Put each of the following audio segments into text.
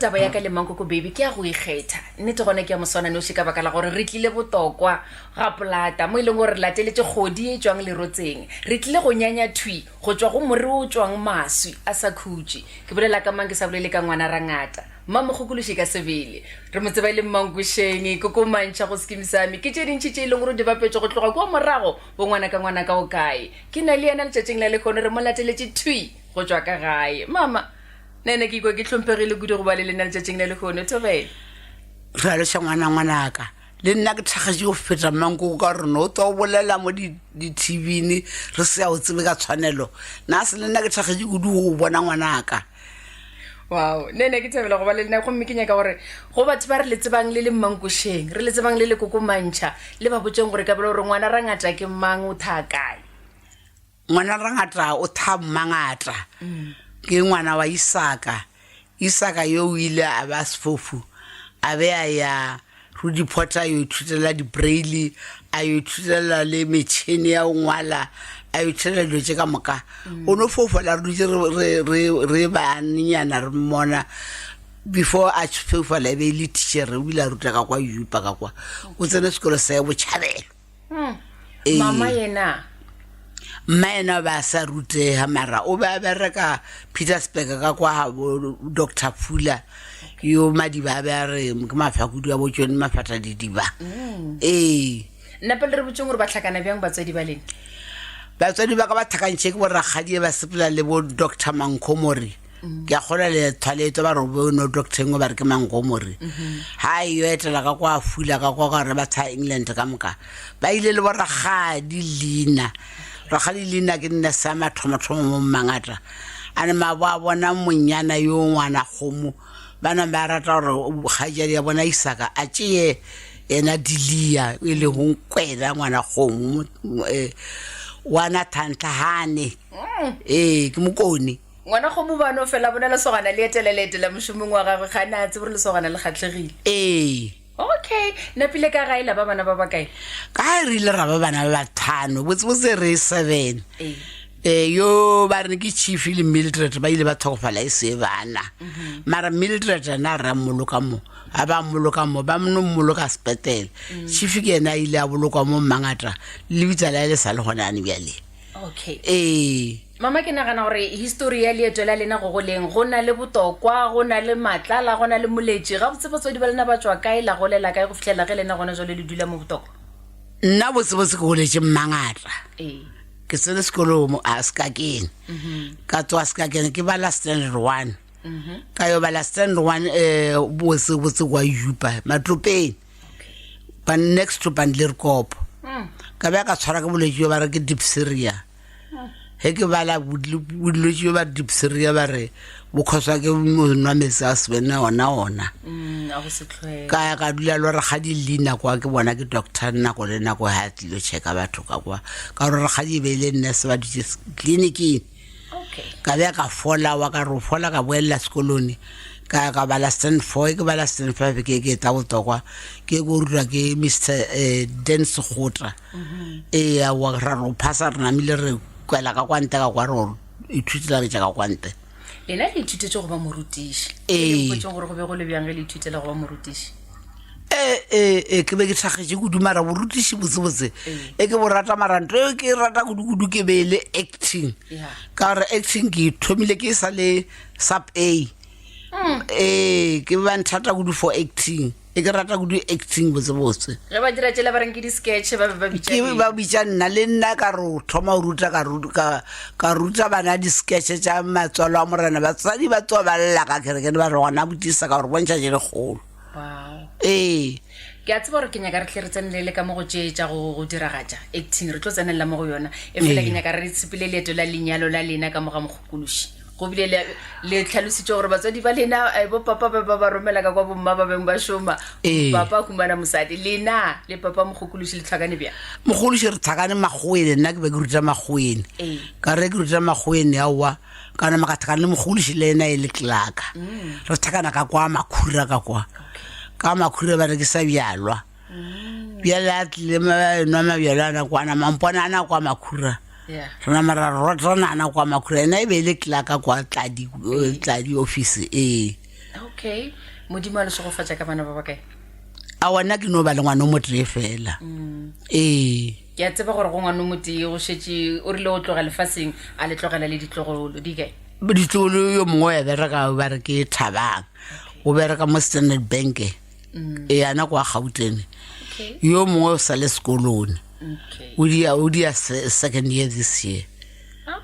taba ya ka le Mankoko Baby ke ya go ikgetha. Nnete gona ke ya moswananoši ka baka la gore re tlile botokwa ga polata mo e leng gore re lateletše kgodi e tšwang lerotseng. Re tlile go nyanya thwi go tšwa go more o tšwang maswi a sa khutše. Ke bolela ka mang ke sa bolele ka ngwana rangata. Mmamokgokološi ka sebele. Re mo tseba e le Mmankošeng, Koko Mantšha go Skeem Saam. Ke tše dintši tše e leng gore o di bapetše go tloga kua morago bo ngwanaka ngwanaka o kae. Ke na le yena letšatšing la lehono re mo lateletše thwi go tšwa ka gae. Mama, nna ke ikwa ke hlomphegile kudu go ba le lena letšatšing la lehono. Thobela. Re a loša ngwana ngwanaka. Le nna ke thakgetše go feta mmankoko ka gore no twa o bolela mo di-TV-ni re se ya o tsebe ka tshwanelo. Na se le nna ke thakgetše kudu go o bona ngwanaka. Wow, nne ne ke thabela go ba le lena gomme ke nyaka gore go batho ba re le tsebang le le mmankošeng, re le tsebang le le kokomantšha, le ba botšeng gore ka bela gore ngwana rangata ke mang o thaa kae. Ngwana rangata o thaa mmangata, ke ngwana wa Isaka. Isaka yo o ile a ba sefofu, a be a ya Rudi Porter a yo ithutela di-braille, a yo ithutela le metšhene ya go ngwala, a yo ithutela dilo tše ka moka. O no foufala re dutše re bannyana re mmona before a foufala e be e le teacher, o ile a ruta ka kwa Yupa ka kwa. O tsene sekolo sa Botšhabelo. Hmm. Ee. Mama yena? Mma yena o be a sa rutega mara o be a bereka Petersburg ka kwa bo Doctor Fula yo madiba a be a re ke mafakudu a bo tšone mafata didiba. Mm. Ee. Nna pele re botseng gore ba tlhakana bjang batswadi ba lena? Batswadi ba ka ba tlhakantšhe ke bo rakgadie ba sepela le bo Doctor Mankhomori. Ke a kgolwa le thwaletwa ba re bo no doctor engwe ba re ke Montgomery. Ha e yo etela ka kwa fula ka kwa gore ba tsha England ka moka. Ba ile le bo rakgadi Lina. Rakgadi Lina ke nne sa mathomothomo mo Mmangata. A ne mabo a bona monyana yo ngwana kgomo. Ba na ba rata gore kgaetšadi ya bona Isaka a tšeye yena Dilia e lego nkwena ngwana kgomo eh, wa Nathantlhahane. Ee, ke mokone. Ngwana kgomo ba no fela bona lesogana le etela le etela mošomong wa gagwe ga na tsebe gore lesogana le kgatlhegile. Ee. Okay, napile ka gae la ba bana ba bakae? Ka gae re ile ra ba bana ba bathano, botsebotse re seven. Ee. Eh, yo ba re ke Chief le Mildred ba ile ba tlhokofala e se bana. Mhm. Mara Mildred ena re mmoloka mo, a ba mmoloka mo, ba no mmoloka sepetlele. Mm. Chief ke yena a ile a bolokwa mo Mmangata, le bitsa la le sa le gona ane bjale. Okay. Ee. Mama, ke nagana gore histori ya leeto la lena go goleng, go na le botokwa, go na le matlala, go na le moletši. Gabotse batswadi ba lena ba tšwa kae, la golela kae go fihlela ge lena gona jwale le dula mo botokwa? Nna botsebotse ke goletše Mmangata. Ee. Ke tsene sekolo mo a Sekakeng. Ka tsoga Sekakeng ke bala standard one. Ka yo bala standard one um botsebotse kwa Yupa, Matlopeng. Ba next to Bandlerkop. Ka be ka tshwara ke bolwetši bjo ba re ke diphtheria. Ge ke bala bolwetši bjo ba re diphtheria ba re bo khoswa ke nwa meetse a sebene ona ona. Mm, a go se tlhwele. Ka ya ka dula le rakgadi Lina kwa ke bona ke doctor nako le nako ha tlilo checka batho ka kwa. Ka gore rakgadi e be e le nurse ba dutše clinicing. Okay. Ka be ka fola wa ka re fola ka boelela sekolong ka ya ka bala stand 4 ke bala stand 5 ke ke tla botokwa ke ko rutwa ke Mr eh, Dan Sekgotla ee wa ra re phasa re namile re kwela ka kwa ntle ka kwa re ithutela re tša ka kwa ntle Lena le ithutetse go ba morutiši. Ee. Le mpotšeng gore go be go le bjang ge le ithutela go ba morutiši. Ee, ee, ee, ke be ke thakgetše kudu mara borutiši botsebotse e ke bo rata mara nto e ke rata kudu-kudu ke be e le acting Yeah. ka gore acting ke thomile ke sa le sub a ee ke ba nthata kudu for acting e ke rata kudu acting botsebotse Ge ba dira tšela ba reng ke di-sketch ba be ba bitša ke eng? ba bitša nna le nna ka re o thoma go ruta ka ru- ka- ka ruta bana di-sketch tša matswalo a morena batswadi ba tsoa ba lla ka kerekeng ba re gona botisa ka gore bontšha tše lekgolo Wow. Ee. Ke a tseba gore ke nyaka re tle re tsenelele ka mo go tše tša go go diragatša acting, re tlo tsenelela mo go yona. Efela ke Ee. nyaka re tshepele leeto la lenyalo la lena ka mo ga mokgokološi. Go bile le, le tlhalositše gore batswadi ba lena eh, bo papa ba ba ba romela ka kwa bomma ba beng ba šoma. Ee. Papa a humana mosadi. Lena le papa mokgokološi le tlhakane bjang? Mokgološi re tlhakane makgoweng, nna ke be ke ruta makgoweng. Ee. Ka re ke ruta makgoweng aowa. Ka nama ka thakana le mogološi le ena e le tlelaka. Re thakana ka kwa makhura ka kwa. Ka makhura ba rekisa bjalwa. Bjale a tlile nwa mabjalwa ana kwa nama mpona ana kwa makhura. Re nama ra rotana ana kwa makhura. Ena e be e le tlelaka kwa tladi, tladi office ee. Okay, Modimo a le šegofatša ka bana ba bakae? A wena ke no ba le ngwana o motee fela. Ee. Ke a tseba gore go ngwana o motee go šetše o rile o tloga lefaseng a le tlogela le ditlogolo di kae? Ditlogolo yo mongwe ya bereka ba re ke Thabang. O bereka mo Standard Bank. Ee, ana kwa Gauteng. Okay. Yo mongwe o sa le sekolong. Okay. O dia o dia second year this year.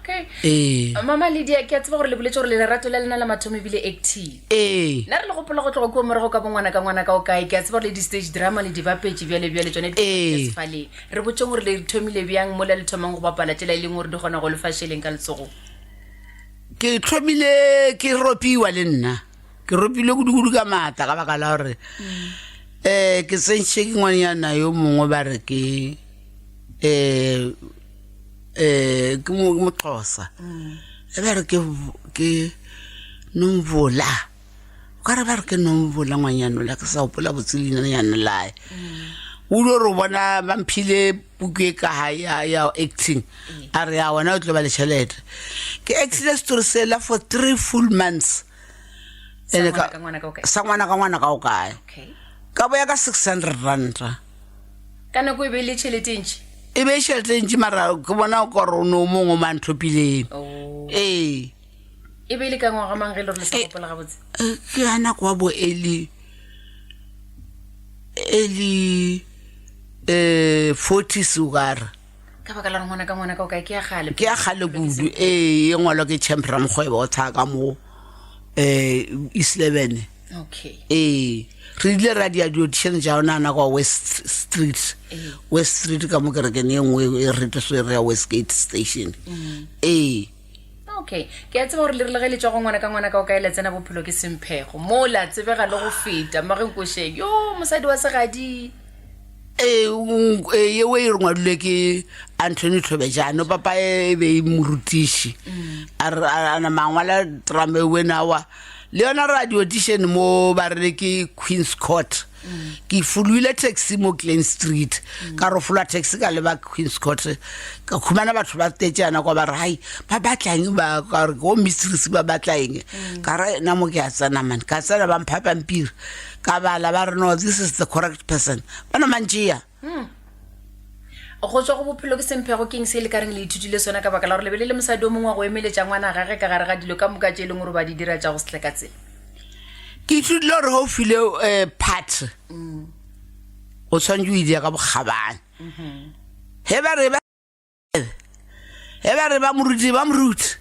Okay. Ee. Mama Lydia, ke a tseba gore le boletse gore le lerato la lena la mathomo ebile active. Ee. Nna re le gopola go tloga kua morago ka bongwana ka ngwana ka o kae. Ke a tseba gore le di-stage drama le di bapetše bjale bjale tšone di Ee. sefaleng. Re botšeng gore le thomile bjang mola le thomang go bapala tšela e leng gore di kgona go le fa šeleng ka letsogong. Ke thomile ke ropiwa le nna. Ke ropilwe kudu-kudu ka maatla ka baka la gore um ke tsentšhe ke ngwanyana yo mongwe ba re ke um um ke moxhosa e ba re ke ke Nomvula o ka re ba re ke Nomvula ngwanyana ola ke sa gopola botse leinanyana lae o ile re bona ba mphile puku e ka ga ya ya acting a re ya wena o tlo ba le tšhelete ke actile story sela for 3 full months Sa Ene ngwana ka ngwana ka o kae? sa ngwana ka ngwana ka o kae Okay. ka boya ka 600 ranta Ka nako e be e le tšhelete e ntši? e be e tšhelete e ntši mara ke bona kore o ne o mongwe o manthopileng Oh. ee E be e le ka ngwaga mang ge e le gore le sa gopola gabotse? Eh, ke ya nako wa bo early early um forties o kare Ka baka la gore ngwana ka ngwana ka o kae ke ya kgale. Ke ya kgale kudu ee e ngwalwa ke Champ Ramokgwebo o tshaya ka mo um East Leven. Okay. Ee re ile ra dia di-audition tša ona ana kwa West Street. West Street ka mo kerekeng e nngwe e re re ya Westgate Station. Ee. Okay, ke a tseba gore le rile ge le tšwa go ngwana ka ngwana ka o kae la tsena bophelo ke semphego mo la tsebega le go feta magenkošeng yo mosadi wa segadi. Ee, ee, yeo e ngwadilwe ke Anthony Thobejane papa e be e morutiši a re a nama ngwala drama e wenawa le yona ra di-audition mo ba re ke Queen's Court ke foloile taxi mo Glen Street ka ro foloa taxi ka leba Queen's Court ka khumana batho ba tetšana kwa ba re hai ba batla eng ba ka re go mistress ba batla eng ka re nna mo ke a tsena man ka tsena ba mpha pampiri Ka bala ba re no this is the correct person. Ba no mantšea. Hmm. Go tswa go bophelo ke semphego keng se le ka reng le ithutile sona ka baka la gore le be le le mosadi o mongwe wa go emeletša ngwana gage ka gare ga dilo ka moka tše e leng gore ba di dira tša go se tle ka tsela. Ke ithutile gore ge o file eh, part o tshwanetse o e dira ka bokgabane. Ge ba re ba e ba re ba moruti ba moruti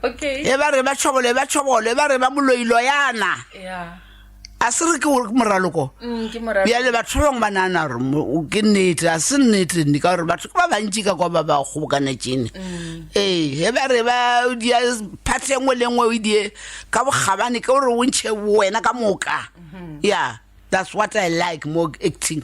okay e ba re ba tšhobolo e ba tšhobolo e ba re ba moloilo yana yeah a se re ke gore ke moraloko mm, ke moralo bjale batho ba bangwe ba nagana gore mo- ke nnete a se nnete nne ka gore batho ke ba bantši ka kwa ba ba kgobokanetšene ee ge ba re ba dia phate e nngwe le nngwe o e die ka bokgabane ke gore o ntšhe wena ka moka ya That's what I like mo acting.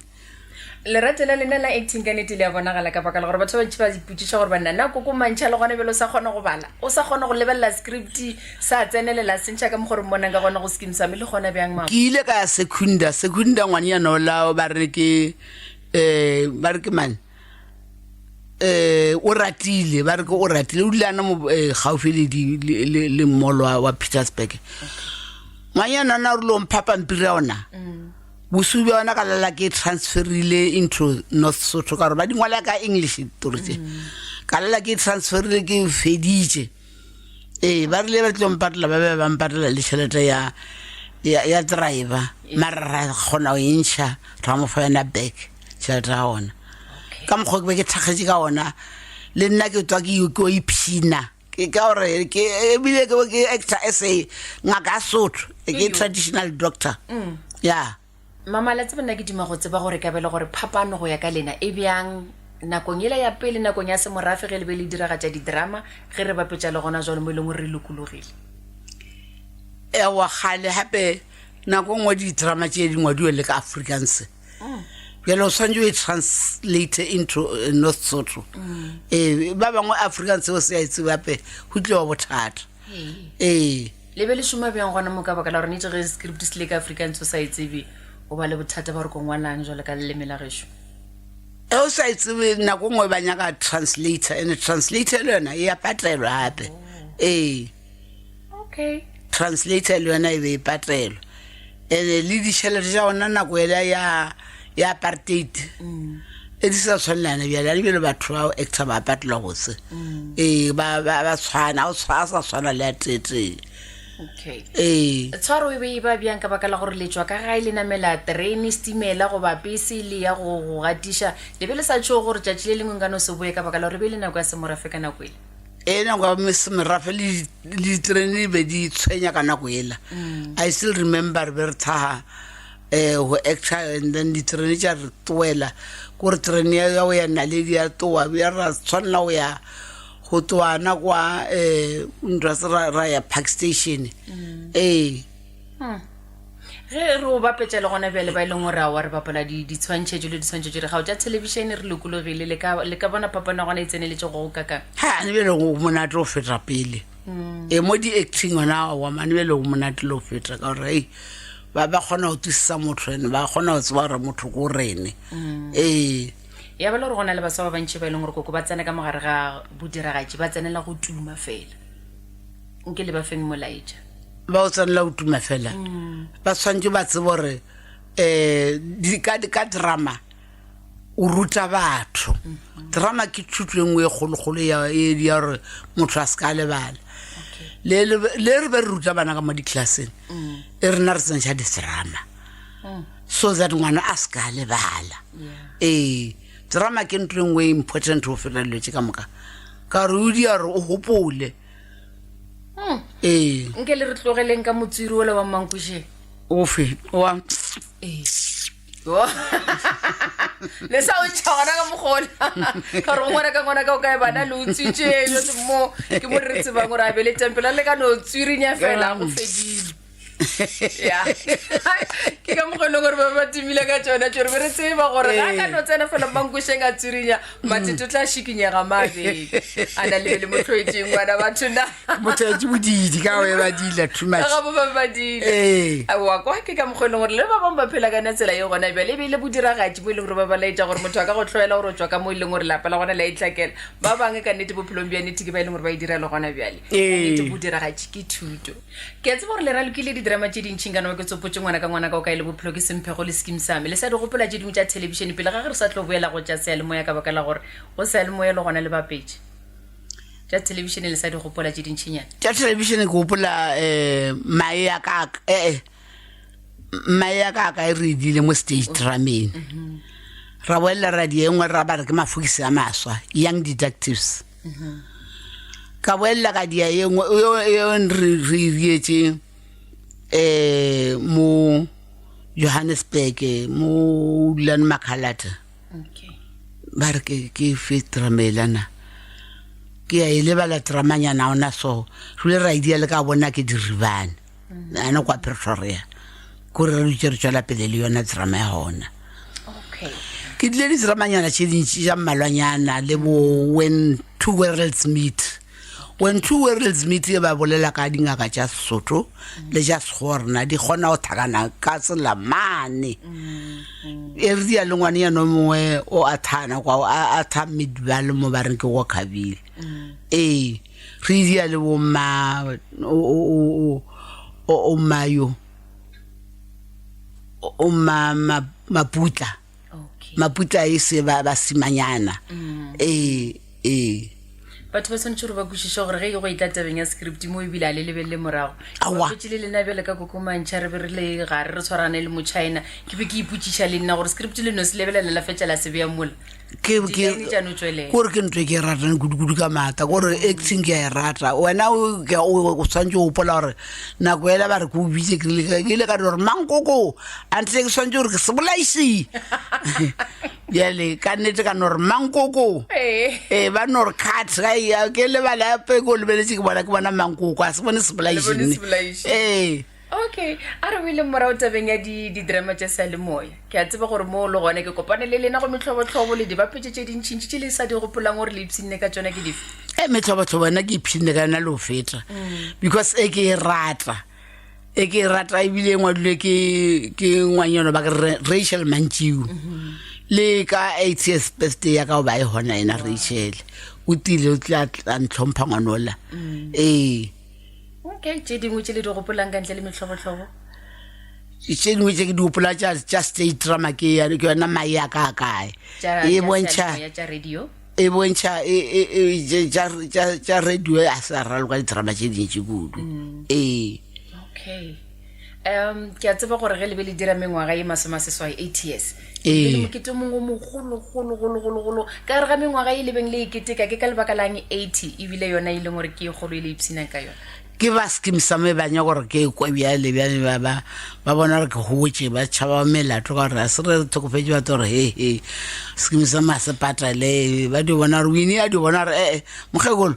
Lerato la lena la acting ka nete le a bonagala ka baka la gore batho ba bantši ba ipotšiša gore banna na koko mantšha le gona bjale o sa kgona go bala o sa kgona go lebelela script sa tsenelela se ntšha ka mokgwa re mmonang ka gona go Skeem Saam le gona bjang mama? Ke ile ka ya Secunda, Secunda ngwanyana ola ba re ke um ba re ke mang um o ratile ba re ke o ratile o dula ana mo eh, gaufi le di- le- le le mall wa wa Petersburg. Ngwanyana ona o rile o mpha pampiri ya ona bosigo bja ona ka lala ke transferile into North Sotho ka gore ba di ngwala ka English ditori tše ka lala ke transferile ke feditše ee ba rile ba tlo mpatela ba be ba mpatela le tšhelete ya ya ya driver mara ra kgona go e ntšha ra mo fa yona back tšhelete ya ona ka mokgwa ke be ke thakgetše ka ona le nna ke tswa ke yo iphina Ke ka gore ke ebile ke ke actor as a ngaka ya Sotho, ke traditional doctor. Ya. Mama, la tseba nna ke duma go tseba gore kabelo gore phapano go ya ka lena e bjang nakong yela ya pele nakong ya semorafe ge le be le diragatša di-drama ge re bapetša le gona jwale mo e leng gore re lokologile. Ewa kgale gape nako nngwe di-drama tše di ngwadiwe le ka Afrikaans. Bjale o swanetše o e translate into eh, North Sotho. Ee, ba bangwe Afrikaans seo se a e tsebe gape go tlile wa bothata. Ee. Le be le šoma bjang gona mo ka baka la gore nete ge script se le ka Afrikaans o sa e tsebe o ba le bothata ba gore ko ngwalang jwale ka leleme la gešo. E o sa e tsebe nako nngwe ba nyaka translator and translator le yona e a patelwa gape. Ee. Okay. Translator le yona e be e patelwa. Ene le ditšhelete tša gona nako ela ya ya apartheid e di sa tshwanelana bjale a bjale batho ba actor ba patelwa botse ee ba ba ba tshwana a sa tshwana le a tetee okay ee tshwaro e be e ba bjang ka baka la gore le tšwa ka gae le namela terene setimela goba pese le ya go go gatiša le be le sa tšhoge gore tšatši le lengwe nka no se boe ka baka la gore e be e le nako ya semorafe ka nako ele e nako ya merafe le diterene di be di tshwenya ka nako ela i still remember re be re thaga um go actor and then diterene tša re toela kore terene ya go ya naledi ya toa ya ra tshwanela go ya go toana kwa um ntwa se ra ya park station ee Ge re o bapetša le gona bjale ba e leng gore aowa re bapala ditshwantšhetšo le ditshwantšhetšo re gao tša thelebišene re lokologile le ka le ka bona phapano ya gona e tseneletše go go kakang. Ha ane bjale go monate go feta pele. E mo di-acting gona aowa mane bjale go monate le go feta ka gore ei ba ba kgona go twisisa motho ene ba kgona go tseba gore motho ko rene. Ee. Ya ba le gore go na le baswa ba bantši ba e leng gore koko ba tsena ka mogare ga bodiragatši ba tsenela go tuma fela. Nke le ba feng molaetša? Ba o tsenela go tuma fela ba tshwanetse ba tsebe gore um ka drama o ruta batho. Drama ke thuto e nngwe e kgolokgolo ya gore motho a se ka lebala. Le re be re ruta bana ka mo di-classeng e rena re tsentšha di-drama so that ngwana a se ka lebala. Ee, drama ke ntho e nngwe e important go feta dilo tše ka moka ka gore o dia gore o gopole. Ee. Nke le re tlogeleng ka motswiri ola wa Mmankošeng. Ofe? Wa? Ee. Le sa o ntšha gona ka mokgola. Ka gore ngwana ka ngwana ka o kae bana le utswitše mo ke mo re tsebang gore a be le tempela le ka no tswirinya fela go fedile. Ya ke ka mokgwa e leng gore ba ba timile ka tsona tšore be re tseba gore ga ka no tsena fela mankošeng a tswirinya matete o tla šikinyega mabedi a na lebe le motlhoetseng ngwana batho na motho bodidi ka go e ba dila too much ga bo ba ba dile ee wa kwa ke ka mokgwa e leng gore le ba bangwe ba phela ka yona tsela ye gona bjale e be e le bodiragatši mo e leng gore ba ba laetša gore motho a ka go tlhoela gore o tswa ka mo e leng gore lapa la gona le a itlhakela ba bangwe ka nnete bophelong bja nnete ke ba e leng gore ba e dira le gona bjale Ka nnete bodiragatši ke thuto Ke a tseba gore le ralokile didrama tše dintši nka no ba ke tsopotše Ngwana ka Ngwana ka o kae le Bophelo ke Semphego le Skeem Saam. Le sa di gopola tše dingwe tša thelebišene pele ga ge re sa tlo boela go tša seyalemoya ka baka la gore go seyalemoya le gona le bapetše. Tša thelebišene le sa di gopola tše dintšinyana? Tša thelebišene ke gopola um mae ya ka ee mae ya ka ka e re edile mo stage drameng. Ra boelela ra di e nngwe ra ba re ke mafokisi a maswa, Young Detectives. Ka boelela ka dia ye nngwe yo re re rietše um mo Johannesburg mo dulang Makhalata. Okay. Ba re ke ke fe drama elana. Ke ya e lebala dramanyana ona so. Re ile ra e dia le ka bona ke diribane. Ana kwa Pretoria. Kore re dutše re tšwela pele le yona drama ya gona. Okay. Ke dile didramanyana tše dintši tša mmalwanyana le bo When Two Worlds Meet. When Two Worlds Meet e ba bolela ka dingaka tša Sesotho le tša Sekgowa rena di kgona go tlhakana ka tsela mane. E re dia le ngwanenyana o mongwe o a thana kwa a tha Midval mo ba reng ke go Khabile. Ee, re dia le bo ma o o o mayo o ma maputla okay maputla e se ba basimanyana ee ee batho ba tshwanetse gore ba kwešiše gore ge e go etla tabeng ya script mo ebile a le lebelele morago Aowa. bapetše le lena bjale ka kokomantšha re be re le gare re tshwarane le mochina ke be ke ipotšiša le nna gore script le no se lebelela la fetša la se bea mola ke ke Di-line tša no tšwelela. kore ke ntho e ke e ratang kudu-kudu ka maata kore acting ke a e rata wena o ke- o o tshwanetse o gopola gore nako ela ba re ke o bitse ke rile- ke ile ka di gore mankoko ante ke tshwanetse gore ke se bolaiše bjale ka nnete ka no gore mankoko Ee. ee ba no re cut ga e- ya, ke lebala pe ke o lebeletse ke bona ke bona mankoko a se bone Le bone sebolaišene sebolaiši. ee Okay, a re boeleng morago tabeng ya di di-drama tša seyalemoya. Ke a tseba gore moo le gona ke kopane le lena go metlhobotlhobo le dibapetše tše dintšintši tše le sa di gopolang gore le ipshinne ka tšona ke dife? E metlhobotlhobo yona ke ipshinne ka yona le go feta because e ke e rata e ke e rata ebile e ngwadilwe ke ke ngwanyana ba ke re Rachel Mantšiu le ka 80th birthday ya ka o ba e gona ena Rachel o tile o tla tla ntlhompha ngwanola ee. Okay, tše dingwe tše le di gopolang ka ntle le metlhobotlhobo? Tše dingwe tše ke di gopola tša stage drama ke yona mai a ka kae. E bontšha tša radio. E bontšha tša radio a sa raloka di-drama tše dintši kudu. Mm. Ee. Okay. Um ke a tseba gore ge le be le dira mengwaga ye masomaseswai eight years ee mokete o mongwe o mogologologologologolo ka gare ga mengwaga e lebeng le e keteka ke ka lebaka lang 80 ebile yona e leng gore ke e kgolo e le ipshinang ka yona ke ba skim sa me ba nyaka gore ke kwe bjale bjale ba ba ba bona gore ke gotše ba tšhaba melato ka gore a se re tlhokofetše ba tlo gore he he skim sa ma se patale ba di bona gore wini a di bona gore ee mokgekolo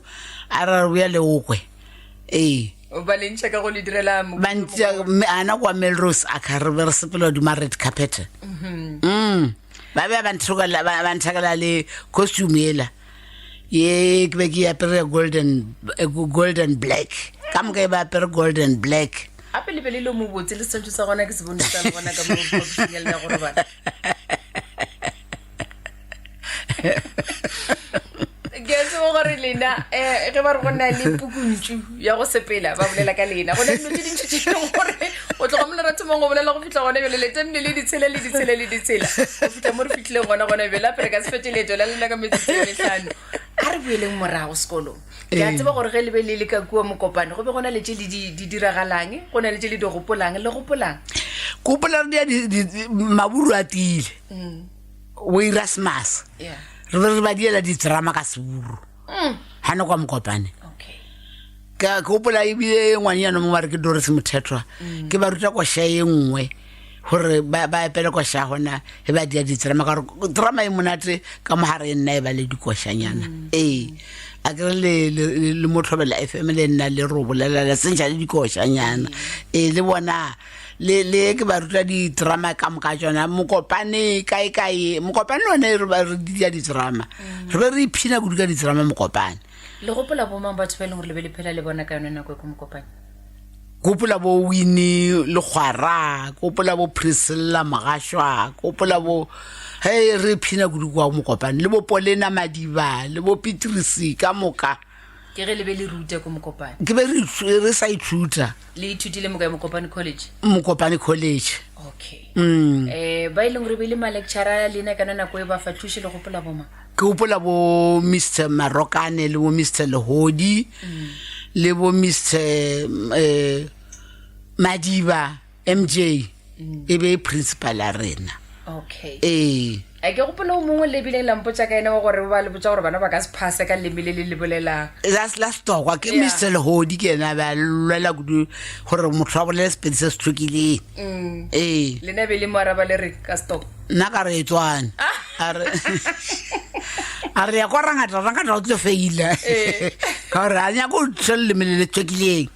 a re re bjale o kwe ee ba le ntšha ka go le direla ba ntša mme ana kwa melrose a ka re be re sepela godimo red carpet mm ba be ba nthokela ba nthakela le costume ela ye ke be ke apere golden eh, golden black ka moka e ba apere golden black gape le be le le mo botse le seswantšho sa gona ke se bone sa le gona ka mo phapošing ya lena ya go robala ke a tseba gore lena um ge ba re go na le pukuntšu ya go sepela ba bolela ka lena go na dilo tse dintši tse leng gore o tloga mo lerathomong go bolela go fitlha gona bjale letemile le ditshela le ditshela le ditshela go fitlha mo re fitlhileng gona gona bjale ape re ka se fetse leeto la lena ka metsotso e metlhano a re boeleng morago sekolong ke a tseba gore ge le be le le ka kua mokopane go be go na le tše le di diragalang go na le tše le di gopolang le gopolang ke gopola re dia maburu a tiile mm. o erasmus re be re ba diela di-drama ka seburu mm. ga ne kwa mokopane ka ke gopola ebile ngwanyana mongwe ba re ke doris mothethwa mm. ke ba ruta koša ye nngwe gore ba epele koša gona e ba dia di-drama ka gore drama e monate ka mogare e nna e ba le dikošanyana mm. ee a kere le motlhobela f m le nna le ro bolelela sentšha le dikošanyana ee le bona le le ke ba ruta di-drama ka moka tsona mokopane kae kae mokopane le one re ba re dia di-drama mm. re be re iphina kudu ka di-drama mokopane le gopola bomang batho ba e leng gore le be le phela le bona ka yone nako e ko mokopane gopola bo wini lekgwara gopola bo priscilla mogašwa gopola bo he re phina kudu kwa mokopane le bo polena madiba le bo petrisi ka moka ke ge le be le ruta ko mokopane ke be re sa ithuta le ithutile mokae mokopane college mokopane college okay mm. eh ba e leng gore be le ma-lecturer ya lena kana nako e ba fa thuše le gopola boma ke gopola bo mr marokane le bo mr lehodi mm. le bo mr eh, madiba mj mm. e be e principal ya rena okay ee a ke gopola o mongwe le bileng lampotsa ka ene wa gore ba le botsa gore bana ba ka se phase ka leme le le le bolelang la setokwa ke mr lehodi ke ena ba lwela kudu gore motho a bolele sepedi se se tlhokileng mm. ee lena be le mo araba le re ka setokwa nna ka re e tswane a re a re ya kwa rangata rangata o tlo feila Ee. ka gore a nyako o tlhe leleme le le tlhokileng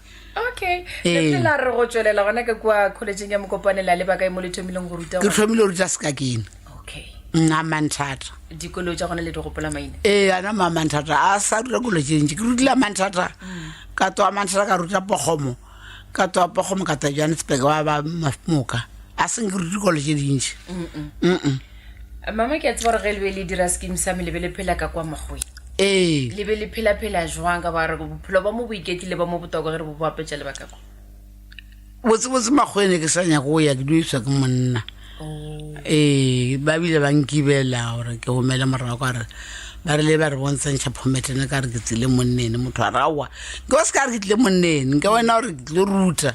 okay Ee. le la re go tswelela gona ka kua collegeng ya mokopane la leba kae mo le thomileng go ruta ke gona? thomile go ruta sekakeng okay nna manthata dikolo tša gona le di gopola maina ee ana ma manthata a sa ruta kolo tše ntši ke rutile manthata ka toa manthata ka ruta pogomo ka toa pogomo ka tla johannesburg wa ba moka a seng ke rute dikolo tše dintši Mm-mm. mama ke a tseba gore ge le be le dira scheme sa me le be le phela ka kwa makgweng ee le be le phela-phela jwang ka bare bophelo ba mo boiketlile ba mo botokwa ge re bo bo apetša lebaka kwa botsebotse makgwene ke sa nyako go ya ke duiswa ke monna Oh. ee ba bile ba nkibela gore ke gomele morago ka re ba rile ba re bontshantšha phometene ka re ke tsile monnene motho a re aowa nke wa se ka re ke tlile monnene nke wena gore ke tlile ruta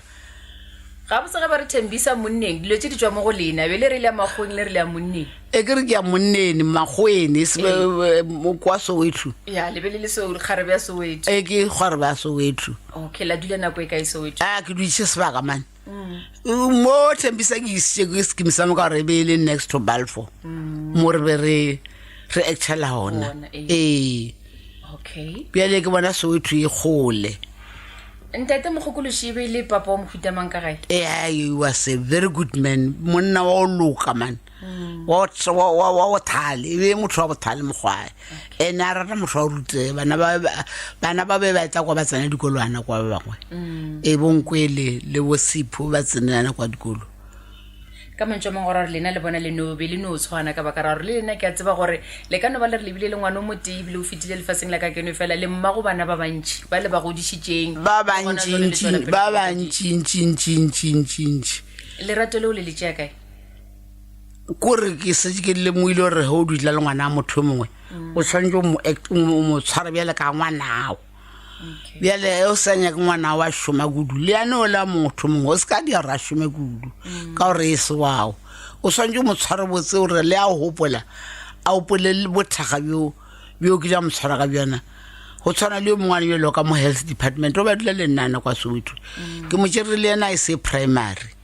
gabotse ge ba re thembisa monneng dilo tse di tswa mo go lena be le re le ya makgoweng le re le ya monneng e ke re ke ya monnene makgowene kwa soweto ya le be le le kgarebe ya soweto e ke kgarebe ya soweto okay la dula nako e kae soweto a ke dutše sebaka mane mm. mo thembisa ke isitše ke scheme sa mo ka gore e be e le next to balfour mm. mo re be re re actela gona ee okay bjale ke bona soweto e kgole ntate mokgokološi e be e le papa wa mohuta mang ka gae ee he was a very good man monna wa go loka man mm. wa bothale e be motho wa bothale mokgwae ene a rata motho wa rutee bana ba be ba etla kwa ba tsena dikolwana kwa ba bangwe mm. e bonkwele le bosipho ba tsenelana kwa dikolo. Ka mantšu a mangwe gore lena le bona le no be le no tshwana ka baka ra gore le lena ke a tseba gore le ka no ba le re lebile le ngwana o motee ebile o fetile lefaseng la ka keno fela le mmago bana ba bantši ba le ba godišitšeng. Ba bantšintši, ba bantšintšintšintšintšintši. Lerato leo le le tšea kae? Kore ke setse ke lemogile gore ge o dula le ngwana wa motho yo mongwe o tshwanetse o mo act- o mo o mo tshware bjale ka ngwanao. Bjale ge o sa nyake ngwana wa šoma kudu le yane o la motho mongwe o se ka dira gore a šome kudu ka gore e se wao. O swanetše o mo tshware botse gore le a gopola a gopole le bothakga bjo bjo kile a mo tshwara ka bjona. Go tshwana le yo mongwe wa bjalo ka mo health department o ba dula le nnana kwa Soweto. Ke mo tšere le yena e se primary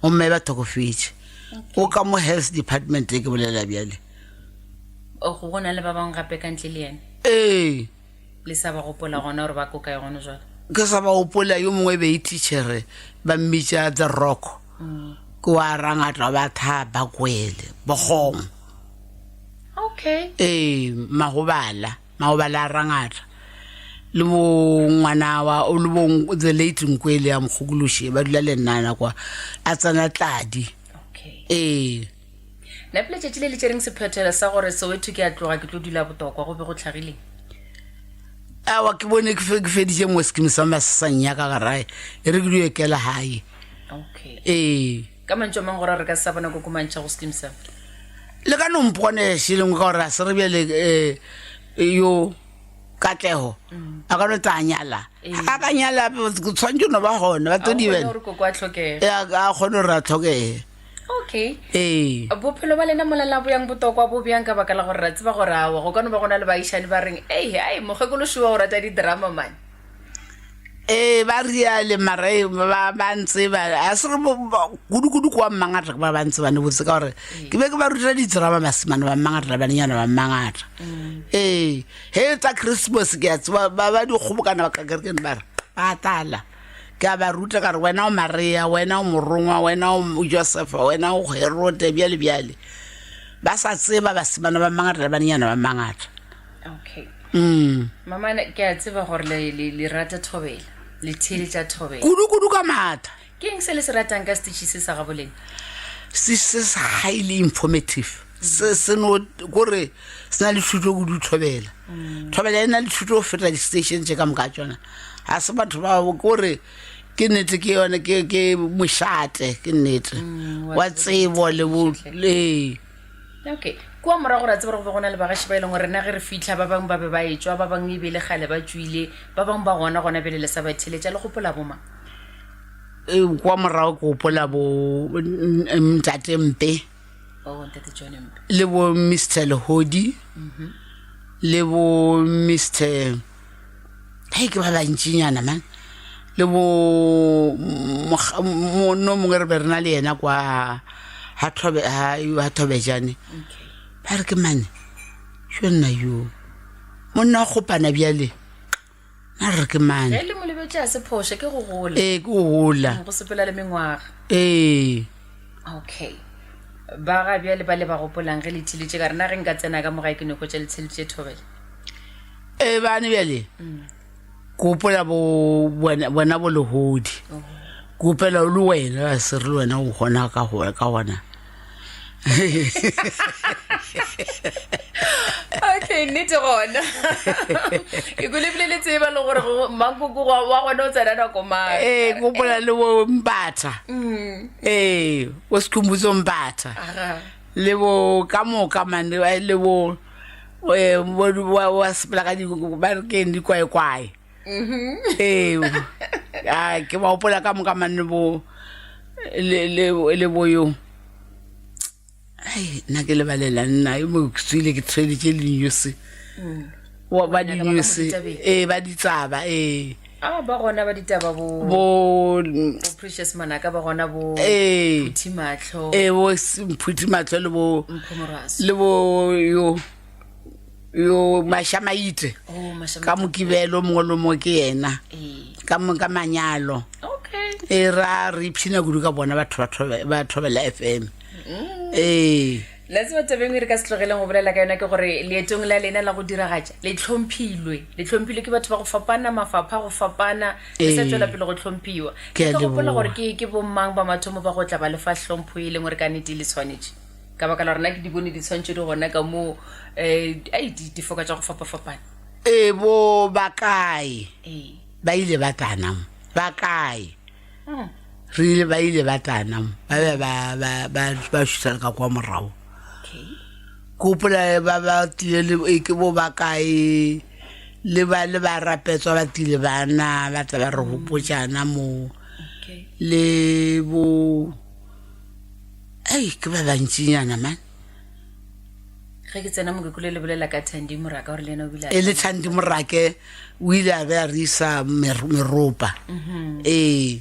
gomme ba hlokofetše. O ka mo health department e ke bolela bjale. Go na le ba bangwe gape ka ntle le yena? Ee. Le sa ba gopola gona gore ba ko kae gona jwale? Ke sa ba gopola, yo mongwe e be e teachere, ba mmitša The Rock. Ke wa Rangata ba tha ba kwele, Bogong. Okay. Ee, Magobala, Magobala a Rangata. Le bo ngwana wa, le bo the late Nkwele ya Mokgokološi, ba dula le nnana kwa, a tsena Tladi. Okay. Ee. Nepo letšatši le le tšereng sephethelo sa gore Soweto ke a tloga ke tlo dula Botokwa go be go hlagileng? Aowa, ke bone ke feditše mo sekimi sa masesang ya ka garae, e re ke dio kela gae. Okay. Ee. Ka mantšu a mangwe gore re ka se sa bona kokomantšha go sekimi sa. Le ka no mpone šeleng ka gore a se re bjale um yo Katlego a ka no tla nyala. A ka nyala ke tshwanetse no ba gona ba tlo di bene. Gore koko a tlhokege. A kgone gore a tlhokege. Okay. Ee. Bophelo ba lena mola la boyang botokwa bo bjang ka baka la gore ra tseba gore awa go ka no ba go na le baagišani ba reng ei ai mokgekolo šoa o rata di-drama man. Ee ba riale mara e, ba ba ntseba a se re kudu-kudu kwa mmangata ba ba ntseba ne botse ka gore ke be ke ba ruta di-drama basimane ba mmangata le banenyana ba mmangata. Ee he tsa Christmas ke a tseba ba ba di kgobokana ba ka kerekeng ba re ba tala. Ke a ba ruta ka re, Wena o Maria, wena o morongwa, wena o Josefa, wena o Herode, bjale bjale. Ba sa tseba basimane ba mangata le banenyana ba mangata. Okay. Mm. Mama, ke a tseba gore le, le, le rata thobela, le theeletša thobela. Kudu kudu ka maatla. Ke eng se le se ratang ka setiši se sa gabolena? Se se se highly informative. Se se no kore se na le thuto kudu thobela. Thobela e na le thuto go feta di-station tše ka moka tšona. Ga se batho ba kore ke nnete ke yone ke ke mošate ke nnete wa tsebo le bo ee. Okay. Kua morago ra tseba gore go be go na le bagaši ba e leng gore rena ge re fihla ba bangwe ba be ba etšwa, ba bangwe e be e le kgale ba tšwile, ba bangwe ba gona gona bjale le sa ba theeletša. Le gopola bomang? Ee, kwa morago ke gopola bo ntate Mpe. Oh, ntate John Mpe. Le bo Mister Lehodi. Le bo Mister hei ke ba bantšinyana man. Le bo no mongwe re be re na le yena kwa ha Thobe ha ha Thobejane. Okay. Ba re ke mane. Yo nna yo. Monna wa kgopana bjale. Na re ke mane. Ge le mo lebetše a se phošo ke go gola. Ee ke go gola. Go sepela le mengwaga. Ee. Okay. Ba ga bjale ba le ba gopolang ge le theletše ka rena ge nka tsena ka mo gae ke no hwetša le theletše thobela. Ee bane bjale. Ke gopola bo bona bona bo lehodi. Ke gopela le wena se re le wena o gona ka go ka gona. Okay, nnete gona. Ke kwele ebile le tseba le gore mankoko wa gona o tsena nako mang. Ee, ke gopola le bo Mbatha. Ee, bo Sekhumbuzo Mbatha. Le bo ka moka man le bo eh, wa wa sepela ka di ba re keng dikwaekwae. Ee, a ke ba gopola ka moka man le bo le le le bo yo. Ai, nna ke lebalela nna e mo ke tswile ke tshweditše le news. Wa ba di news. Ee, ba ditsaba ee. Ah, ba gona ba ditaba bo Bo bo Precious Manaka ba gona bo ee. Phuthi Matlho. Ee, bo Phuthi Matlho le bo Mpho Morwaso. le bo yo yo Mashamaite. Oh, Mashamaite. Ka Mokibelo mongwe le mongwe ke yena. Ee. Ka mo ka manyalo. Okay. E ra re ipshina kudu ka bona batho ba Thobela FM. Ee. La tseba taba engwe re ka se tlogeleng go bolela ka yona ke gore leetong la lena la go diragatša le tlhomphilwe, le tlhomphilwe ke batho ba go fapana, mafapha a go fapana, le sa Ee. tšwela pele go tlhomphiwa. Ke Ke a ka gopola gore leboga. ke ke bommang ba mathomo ba go tla ba le fa hlompho e leng gore ka nnete e le tshwanetše. Ka baka la gore nna ke di bone ditshwantšho di gona ka moo um ai di difoka tša go fapafapana. Ee, bo ba kae? Ee. Ba ile ba tlana mo. Ba kae? Re ile ba ile ba tlana mo. Ba be ba ba ba ba šutha ka kwa morago. Okay. Ke gopola ba ba tlile le e ke bo ba kae le ba le ba rapetswa ba tlile bana ba tla ba re gopotšana mo Okay. le bo ei ke ba bantšinyana man. Ge ke tsena mo ke kule le bolela ka Thandi Moraka gore le yena o bile a E le Thandi Morake o ile a be a re isa meropa. Ee.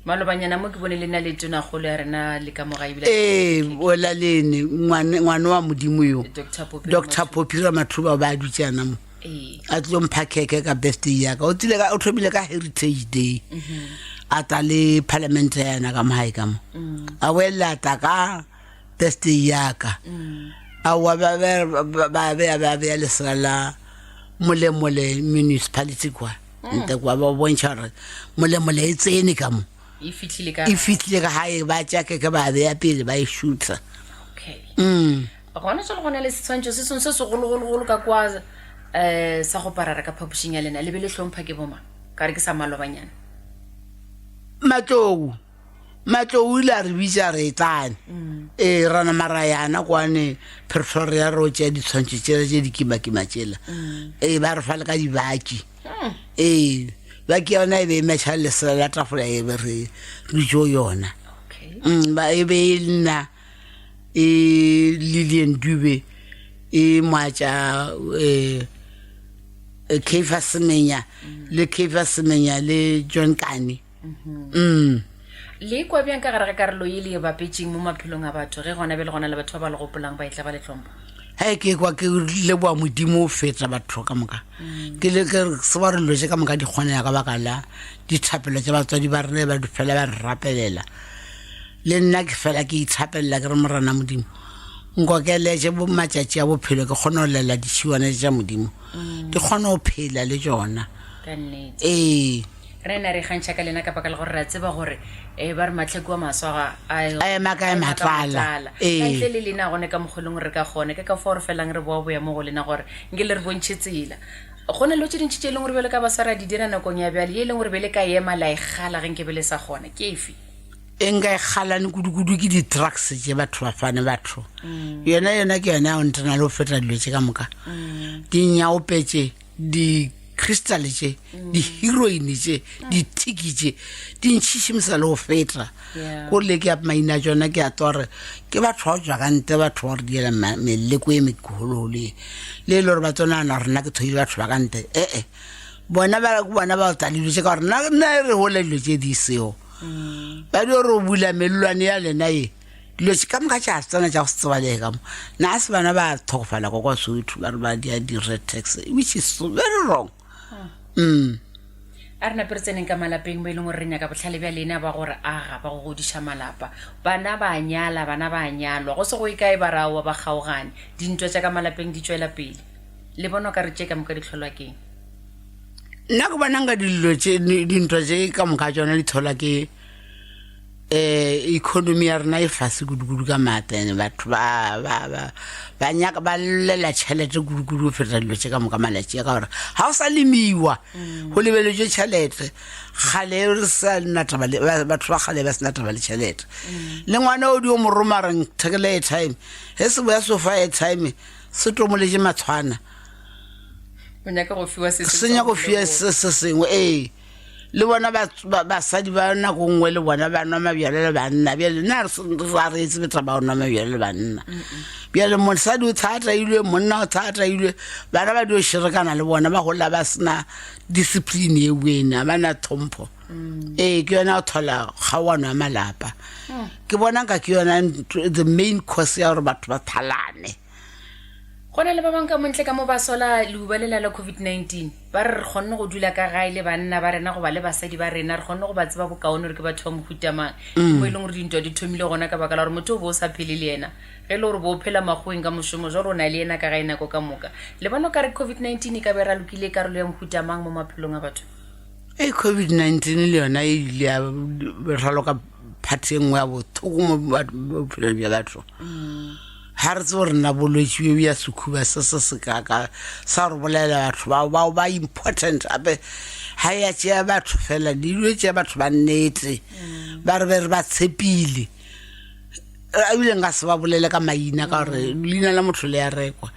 Malobanyana mo ke bone le na le tonakgolo ya rena le ka moga ebile Ee, ola lene ngwane ngwane wa modimo yo. Dr. Poppy Dr. Poppy Ramathuba ba dutse ana mo. Ee. A tlilo mpha khekhe ka birthday ya ka. O tsile ka o thomile ka Heritage Day. A tla le parliament ya yena ka mo hae ka mo. A boela a tla ka birthday ya ka. Aowa ba ba ba ba ba bea lesela la Molemole municipality kwa ntle kwa ba bontšha gore Molemole e tsene ka mo. E fihlile ka E fihlile ka gae ba tša keke ba beya pele ba e shutha. Okay. Mm. Gona jwale go na le setshwantšho se sengwe se segologologolo ka kwa um sa go parara ka phapošing ya lena le be le hlompha ke bomang ka re ke sa malobanyana. Matlou. Matlou o ile a re bitša re tlane. Ee, ra nama ra yana kwane Pretoria re o tšea ditshwantšho tšela tše dikimakima tšela. Ee, ba re fa le ka dibaki. Ee, baki yona e be e metšha le lesela la tafola e be re dutše go yona. Okay. Ba e be e nna e Lillian Dube e moatša um Kefa Semenya le Kefa Semenya le John Kani. Mm. Le ikwa bjang ka gare ga karolo ye le e bapetšeng mo maphelong a batho ge gona bjale gona le batho ba ba le gopolang ba etla ba le hlompha? Hei, ke kwa ke leboa Modimo o feta batho ka moka. Ke le ke re se ba re dilo tše ka moka di kgonega ka baka la dithapelo tša batswadi ba rena ba di fela ba re rapelela. Le nna ke fela ke ithapelela ke re Morena Modimo nkokeletše bo matšatši a bophelo ke kgone go lela ditšhiwana tša Modimo di kgone go phela le tšona. Ka nnete. Ee. Re na re ikgantšha ka lena ka baka la gore re a tseba gore um ba re mahlaku a maswa ga a A ema kae ema ka matlala. matlala. Ee. Ka ntle le lena gone ka mokgwa e leng gore re ka kgona ke ka fao re felang re boa boya mo go lena gore nke le re bontšhe tsela. Go na le tše dintši tše e leng gore bjalo ka baswa re a di dira nakong ya bjale ye e leng gore be le ka ema la e gala ge nke be le sa kgona ke efe? E nka e galane kudu-kudu ke di-drugs tše batho ba fane batho. Yona yona ke yona ya go ntena le go feta dilo tše ka moka. Dinyaope tše di crystal tše di-heroine tše dithiki tše di ntšhišimisa le go feta Yeah. ko le ke ya maina a tsona ke a twa gore ke batho ba go tswa ka ntle batho ba gore diela meleko e megologolo e le e le gore ba tsonana gore nna ke thoile batho ba ka ntle ee bona ba bona ba tla le dilo tše ka gore nna nna re gole dilo tše di seo ba dio re o bula mellwane ya lena ye Dilo tše ka moka tša tsena tša go se tsebalege ka mo. Na se bana ba tlhokofala kwa kwa Soweto ba re ba dia di-red tax which is so very wrong. Mm. A re nape re tseneng ka malapeng mo e leng gore re nyaka bohlale bja lena ba gore aga ba go godiša malapa. Bana ba a nyala, bana ba a nyalwa. Go se go ye kae ba re aowa ba kgaogane. Dintwa tša ka malapeng di tšwela pele. Le bona o ka re tše ka moka di hlolwa ke'ng? Nna ke bona nka dilo tše dintwa tše ka moka tšona di tlholwa ke um economy ya rena e fase kudu-kudu ka maatla ene batho ba ba ba ba nyaka ba llela tšhelete kudu-kudu go feta dilo tše ka moka malatši a ka gore ga o sa lemiwa go lebeletšwe tšhelete kgale re sa nna taba le batho ba kgale ba sena taba le tšhelete le ngwana o di o mo roma re nthekele airtime ge se boya sofa airtime se tomoletše matshwana o nyaka go fiwa se se nyaka go fiwa se se sengwe ee Le bona ba, ba, basadi ba nako nngwe le bona ba nwa mabjalo le banna. Bjale nna re se- re tsebe taba ya go nwa mabjalo le banna. Bjale mosadi o thatailwe, monna o thatailwe, bana ba dio šerekana le bona, ba gola ba sena discipline ye wene, ga ba na tlhompho. Ee, ke yona go thola kgaoano ya malapa. Ke bona nka ke yona the main cause ya gore batho ba thalane. Go na le ba bangwe ka mo ntle ka mo ba sola leuba lela la COVID-19. Ba re re kgonne go dula ka gae le banna ba rena goba le basadi ba rena, re kgonne go ba tseba bokaone gore ke batho ba mohuta mang. Ke mo e leng gore dintwa di thomile gona ka baka la gore motho o bo o sa phele le yena. Ge e le gore bo o phela makgoweng ka mošomo, jwale o na le yena ka gae nako ka moka. Le bona o ka re COVID-19 e ka be e ralokile karolo ya mohuta mang mo maphelong a batho? Ei, COVID-19 le yona e ile ya raloka part e nngwe ya bothoko mo bophelong bja batho. Ga re tsebe gore na bolwetši bjo bja sekhuba se se se kaka sa gore bolaela batho bao bao ba important gape ga ya tšea batho fela di dilo tšea batho ba nnete ba re be re ba tshepile ebile nka se ba bolele ka maina ka gore leina la motho le ya rekwa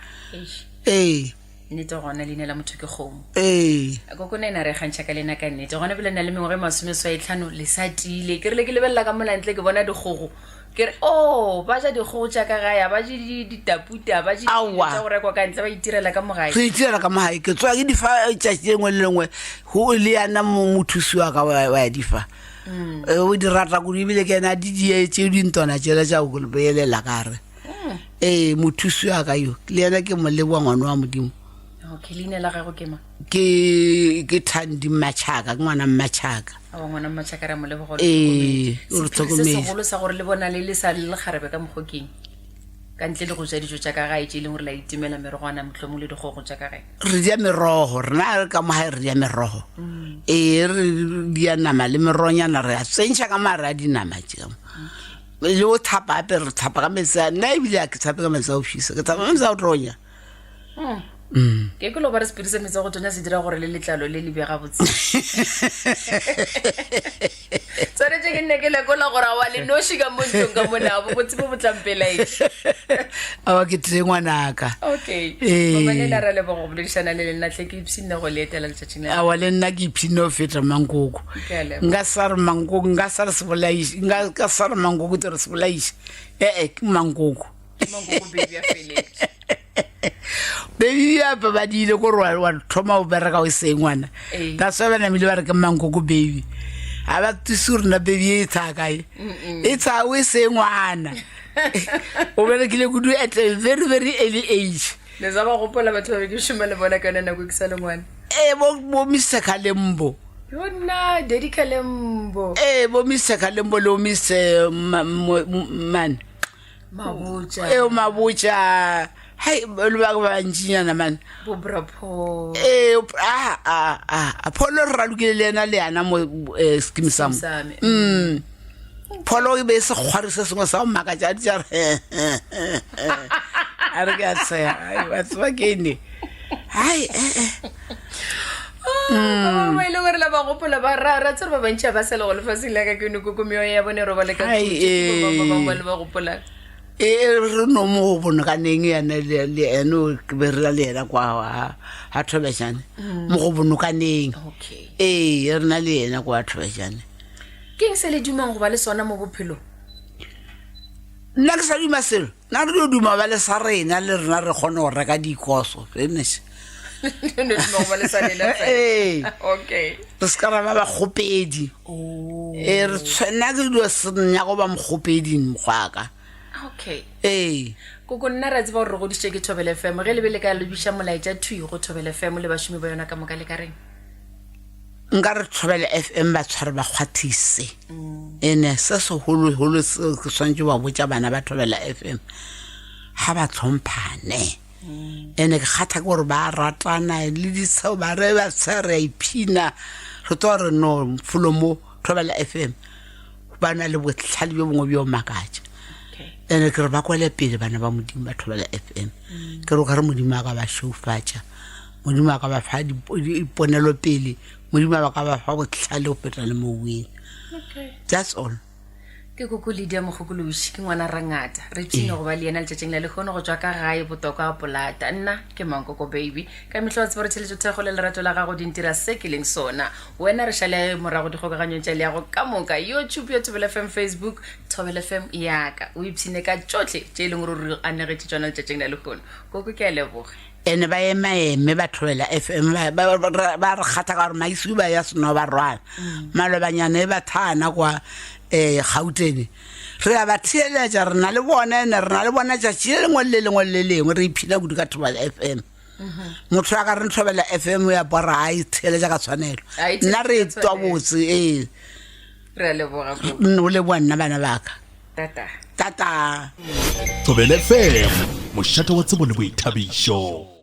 ee nnete gona leina la motho ke kgomo ee koko ne ena re kgantšha ka lena ka nnete gona bile na le mengwaga e masomeswaitlhano le sa tiile ke rile ke lebelela ka molantle ke bona dikgogo ke re o oh, ba ja dikgogo tša ka gae ba je ditaputa ba je tša go rekwa ka ntle ba itirela ka mogae re itirela ka mogae ke tswa ke difa tšatši lengwe le lengwe go le yana mothusi wa ka wa ya difa mm. eh, o di rata kudu ebile ke ena di die tše dintwana tšela tša go beelela kare mm. ee mothusi wa ka yo le yena ke mo leboa ngwana wa modimo okay leina la gago ke ma ke ke thandi mmatšhaka ke ngwana mmatšhaka awa ngwana mmatšhaka ra mo leboga ee o re se tlhokometse segolo sa gore le bona le le sa le lekgarebe ka mokgokeng ka ntle le go ja dijo tša ka gae tše e leng gore la itemela merogwana mohlomong le dikgogo tša ka gae re ja merogo rena re ka mo gae re ja merogo ee re dia nama le meronyana re a tsentšha ka mare a dinama tše ka mo le o thapa gape re thapa ka metsi a nna ebile a ke thape ka metsi a go fisa ke thapa ka metsi a go tonya Mm. Ke kwele ba re sepiri sa metsi a go tonya se dira gore le letlalo le le be gabotse. Tshwanetse ke nne ke lekola gore awa le noši ka mo ntlong ka mona bo botse bo bo tlampelaetše. Awa ke tlile ngwanaka. Okay. Ee. Mama Nena ra leboga go boledišana le lena tle ke ipshinne go le etela letšatšing la. Awa le nna ke ipshinne go feta mankoko. Ke a leboga. Nka sa re mankoko nka sa re sebolaiši nka ka sa re mankoko te re sebolaiši. Ee ke mankoko. Mankoko baby a feletše. Baby ya ba di ile gore wa thoma o bereka o se ngwana. Ee. That's why ba namile ba re ke mankoko baby. Ga ba thuse gore na baby e tsaya kae. E tsaya o se ngwana. O berekile kudu at a very very early age. Ne sa ba gopola batho ba be ke šoma le bona ka yone nako ke sa le ngwana. Ee bo bo Mr Kalembo. Yo nna Daddy Kalembo. Ee bo Mr Kalembo le bo Mr man. Mabotja. Ee Mabotja. Hai le ba bantšinyana man. Bo bra Paul. Ee a a a Paul re ralokile le yena le yana mo eh, skim sam. Same. Mm. Paul o be se kgwari se sengwe sa go makatša a di tša re a re ke a tsheya ai wa tseba ke ene hai eh eh Ba bangwe ba e le gore la ba gopola ba ra ra tsere ba bantši ba sa le go lefaseng la ka ke no koko meoya ya bone e robale ka Ai, khutšo. Ke bo mang ba bangwe ba eh. le ba gopolang e re no mo go bonokaneng yena le ene o ke be re la le yena kwa ha ha Thobejane mo go bonokaneng okay ee re na le yena kwa Thobejane ke eng se le dumang go ba le sona mo bophelong nna ke sa duma selo nna re dio duma ba le sa rena le rena re kgone go reka dikoso finish Le no duma go ba le sa lena fela. ee okay re se ka ra ba bakgopedi oh ee re tshwe- nna ke dio se nyako ba mokgopedi mokgwaka okay ee koko nna re a tseba gore re godišitše ke thobele fm ge le be le ka lebiša molaetša thwi go thobele fm le bašomi ba yona ka moka le ka reng nka re thobele fm ba tshware ba kgwathise ene se segologolo seo ke swanetše ba botša bana ba thobela fm ga ba tlhomphane ene ke kgatha ke gore ba ratana le ditsheo ba re ba tshea re a iphina re tlo re no folo mo thobela fm ba na le botlhale bjo bongwe bjo makatša okay ene ke re ba kwele pele bana ba modimo ba thobela fm ke re o ka re modimo a ka ba šeufatša modimo a ka ba fa diponelo pele modimo a ka ba fa botlhale go feta le moweng okay that's all ke koko Lydia Mokgokološi ke ngwana rangata re tšhine go ba le yena letšatšing la lehono go tšwa ka gae botokwa a polata nna ke mankoko baby ka mehla wa tseba re theletšo thekgo le lerato la gago di ntira se ke leng sona wena re šale morago dikgokaganyong tša leago ka moka youtube ya thobela fm facebook thobela fm yaka o ipshine ka tšohle tše e leng gore re anegetše tšona letšatšing la lehono koko ke a leboga. Ene ba emaeme ba Thobela FM ba, ba, ba, ba re kgatha ka gore maisiu ba ya seno ba rwala. Malobanyana e ba thana kwa eh Gauteng. Re a ba theeletša re na le bona ene re na le bona tšatši le lengwe le le lengwe le le lengwe re iphina kudu ka Thobela FM. Motho a ka re Thobela FM ya bora a e theeletša ka tshwanelo. A e Nna re theeletša ka twa tshwanelo. botse ee. Re a leboga koko. Nne o leboga nna bana baka. Tata. Tata. Thobela FM, mošate wa tsebo le boithabišo.